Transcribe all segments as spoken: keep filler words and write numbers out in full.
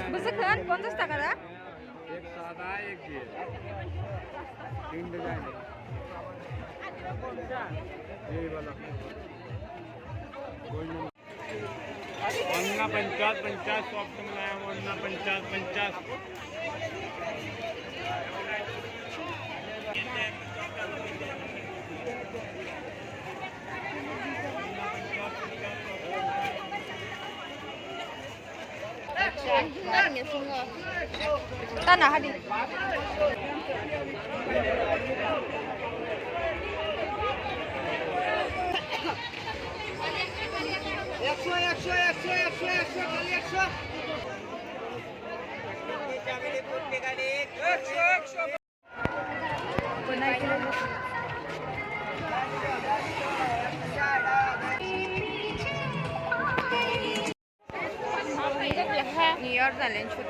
Bwswk khan ponchash taka da? Ek sada, ek ye. Tin design. Ye wala. Onna panchas, panchas, sob tum laya, onna panchas, panchas. Tana hadi. Ekso, ekso, ekso, ekso, ekso, khali ekso. Ekso, ekso. Ni order len chut.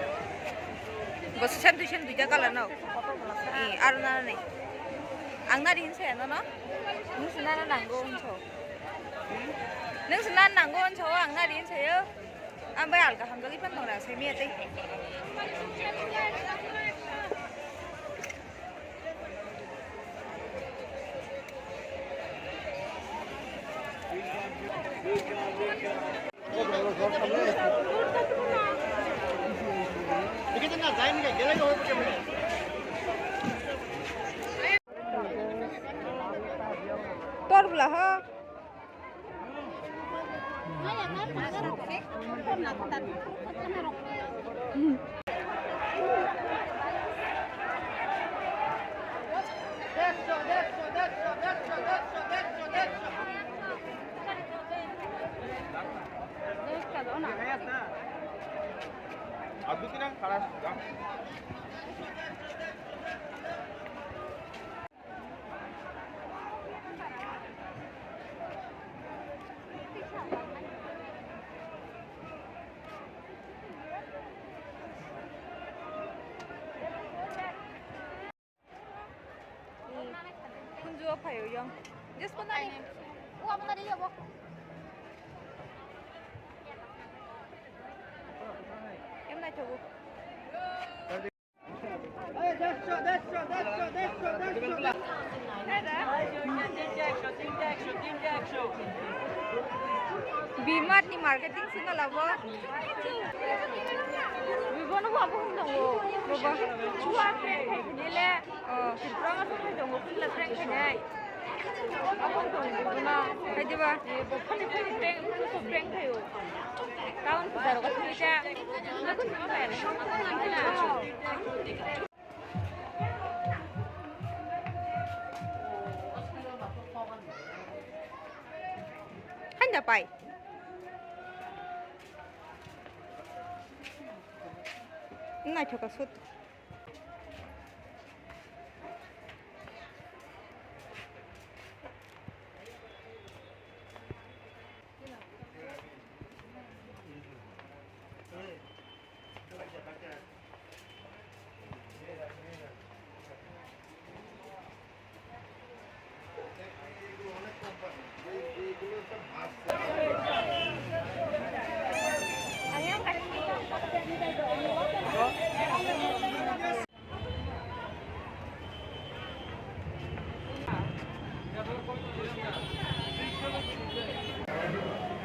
Bo sesan duisan duita color no. Ni aro na ni. Ang nari hin saya no no. Nung sina na nanggo hin so. Nung sina nanggo hin so ang nari hin saya. Ang bai alga hamjagi pan dong ra saya mi atai. Tor bwla ho. Kunju o phaio yang. Just ko nani. O abo nari abo. Em nai thogo. Bimat ni marketing sima labo. Bibono bo abo hung tongo. Baba. Chua prank khai khini le. Oh. Tripura ma song khai tongo, khula prank khainai. Abo hung tongo bibono. Khai diba? Bo phani phani prank, phani prank khaio. Town bazar o thangwi ta. Hain da pai. Naithok aswk.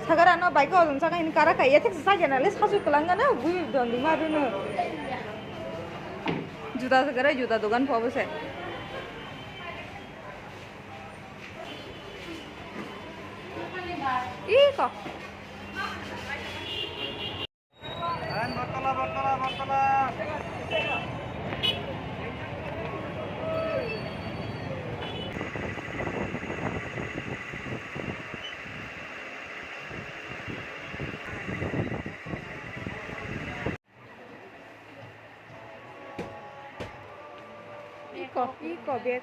Sagara no bike o jang saka ini kara kai ya thik sa jana le sasu kelang gana bui don di maru no. Juta sagara juta dogan pho bose. Iko. Ang Bartola, Bartola, Bartola. Go back.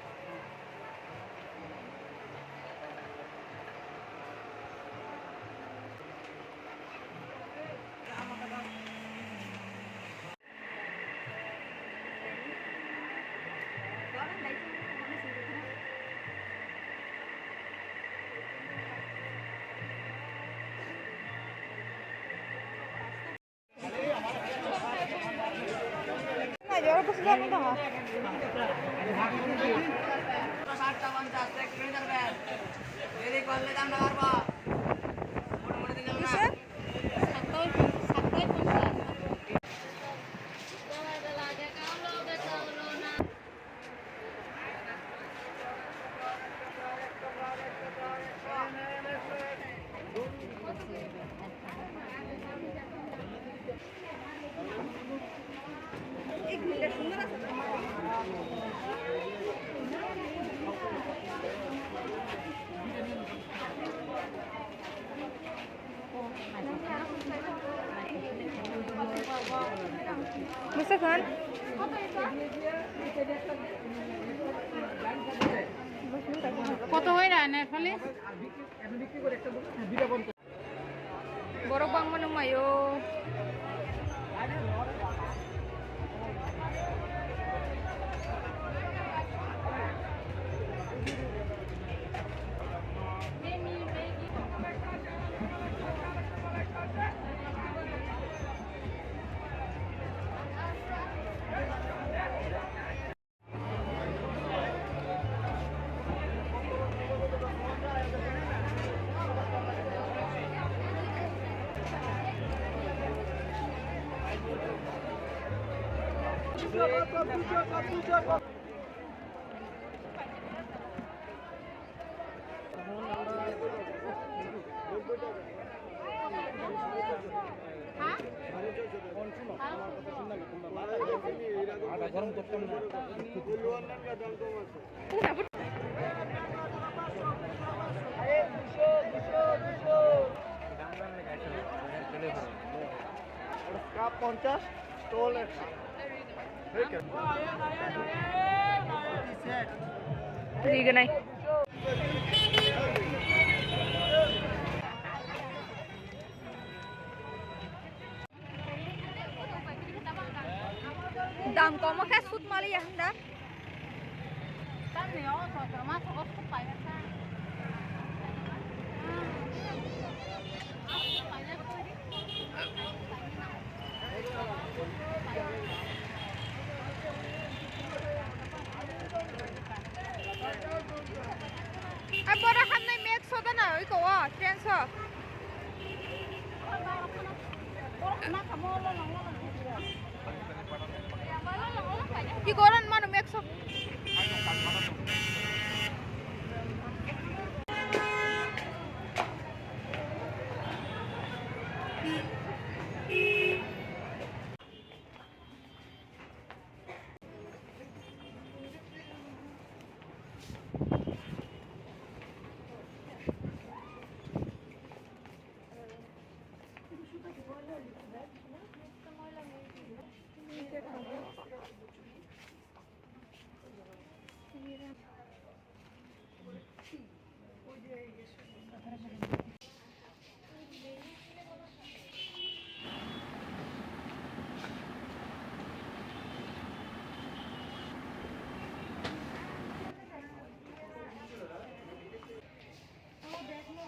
Musa khan. কত হইরা নে ফলে? Borok bangma nung maio. Cup পঞ্চাশ, stall একশো। Riganai. Dam komo khe sut mali ya hwnda. Ai, bora hamnai mek soda na, oi ko, o, train so. Ki goran manu mek so.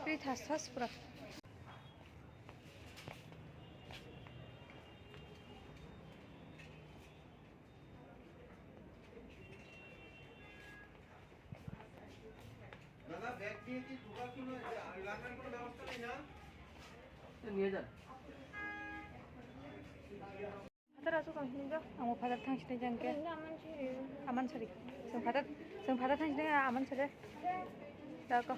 Ri thas thas pura. দাদা, ব্যাগ দিয়ে কি ঢোকার কোনো, লাগার কোনো ব্যবস্থা নেই না? নিয়ে যান। Father asuk tong sini jo, ang father thang sini jang ke. Aman sari. Seng father, seng father thang sini aman sari. Da ko.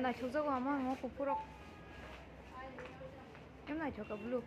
Naithok jago ama, ama kuphurok. Em naithok ka blue.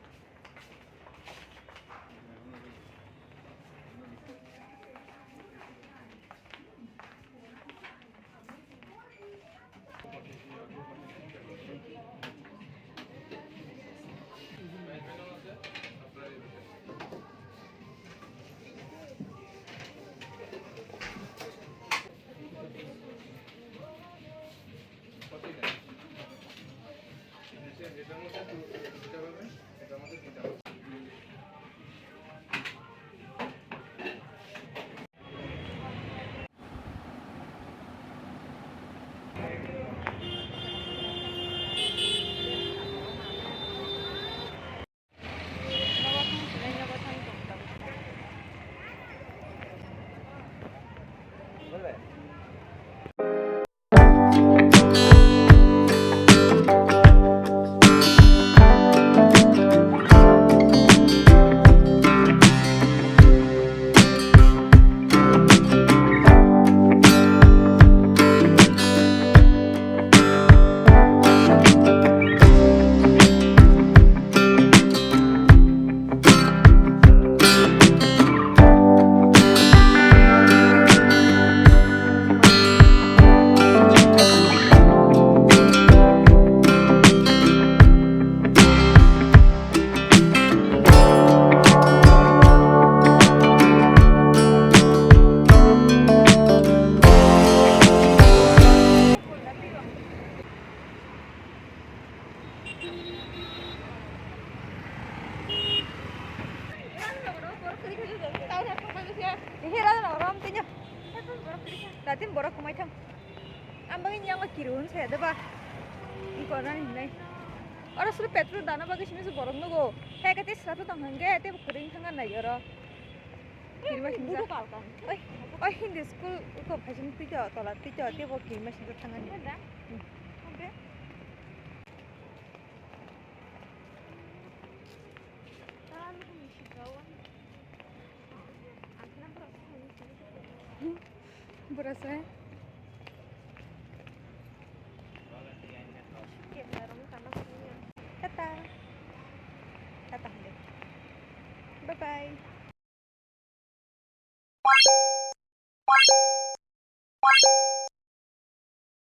Datin borok kwmai thang. Ang bagwi yang kirun saya deba. Iko nani hinai. Oro suru petrol dana bagwi simi su borok nugo. Hai kate srapto tong hangge tebo kwrwng thang nai oro. Kirima simi sa. Oi, oi, Hindi school ko phaisin tito tola tito tebo kirima simi thang nai. Berasa. Tata. Tata. Bye bye.